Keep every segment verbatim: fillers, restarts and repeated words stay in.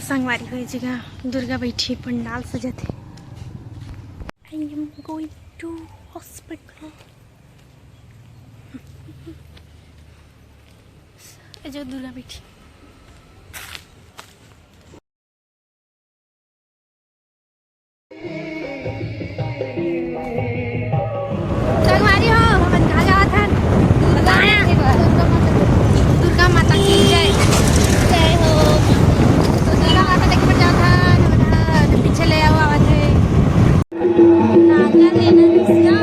संगवारी हो, ए जगह दुर्गा बैठी पंडाल सजत हे। I am going to hospital। ए जो दुर्गा बैठी। संगवारी हो, हमन कहाँ जावत हन? दुर्गा, दुर्गा माता की जय। जय हो। तो दुर्गा माता देखे बर जावत हन, हमन ह पीछे ले आओ, आवत हे। नारियल लेना हे सिया।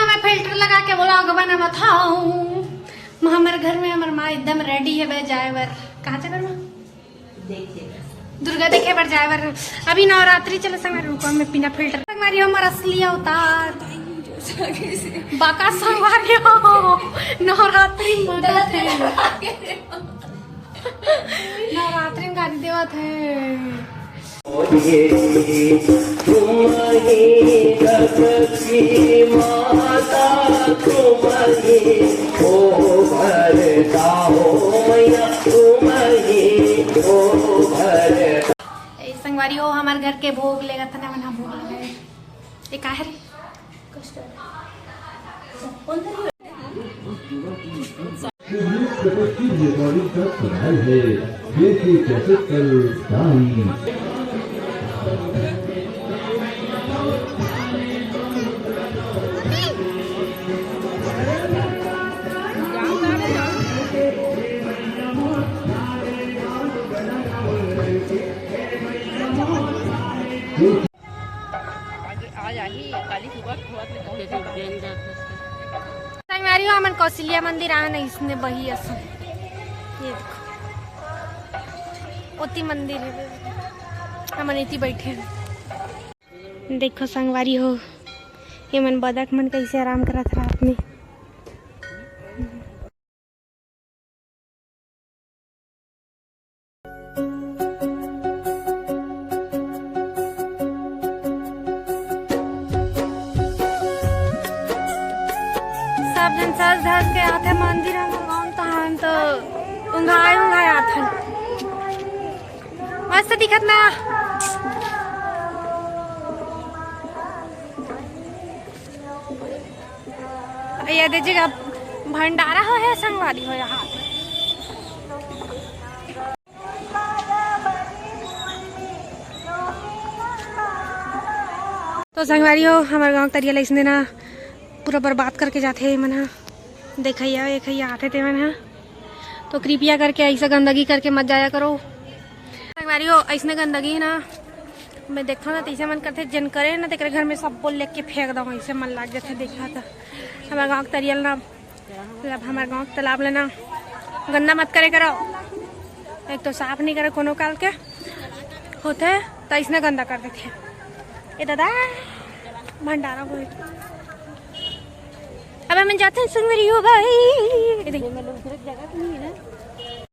मैं फिल्टर लगा के vlog बनावत हूँ। हमर घर में हमर माँ एकदम ready हे बे जाए बर। कहाँ जाए बर माँ? दुर्गा देखे बर जाए बर। अभी नवरात्रि चले संगवारी, रुको मैं बिना फिल्टर। संगवारी हमर असली अवतार। बाका संगवारी हो, नवरात्रि में गारी देवत हे। नवरात्रि में गारी देवत हे। ए, संगवारी हो, हमर घर के भोग लेगत हे ना, मना भोग लगे। ये का हे रे? कस्टर्ड। कौन सा? ये म्यूजिक कैसेट की रिकॉर्डिंग का कमाल है। ये की कैसेट कल शाम। संगवारी हो, हमन कौशल्या मंदिर आए ना, इसने बही असन। ये देखो, ओती मंदिर हे, हमन इति बैठे हन। देखो संगवारी हो, ये मन बदक मन कैसे आराम करत रात में। सब झन सज धज के आथे मंदिर, हमर गाँव तहान तो उंघाए उंघाए आथन। मस्त दिखत ना। ये दे जगह भंडारा हो हे संगवारी हो यहाँ। तो संगवारी हो, हमर गाँव तरिया ल अइसने ना पूरा बर्बाद करके जाथे एमन ह। देखइया, देखइया आथे तेमन ह। तो कृपया करके ऐसा गंदगी करके मत जाया करो। संगवारी हो, अइसने गंदगी ना मैं देखथव ना, तइसे मन करथे, जेन करे ना, तेकरे घर में सब बोल लेके फेंक दव, ऐसे मन लाग जाथे देखा त। हमर गाँव के तरिया ल ना, मतलब हमर गाँव के तालाब ल ना गंदा मत करे करो। एक तो साफ नहीं करे कोनो काल के होथे, त अइसने गंदा कर देथे। ए दादा, भंडारा होए। मैं जाते हैं संगवारी हो भाई।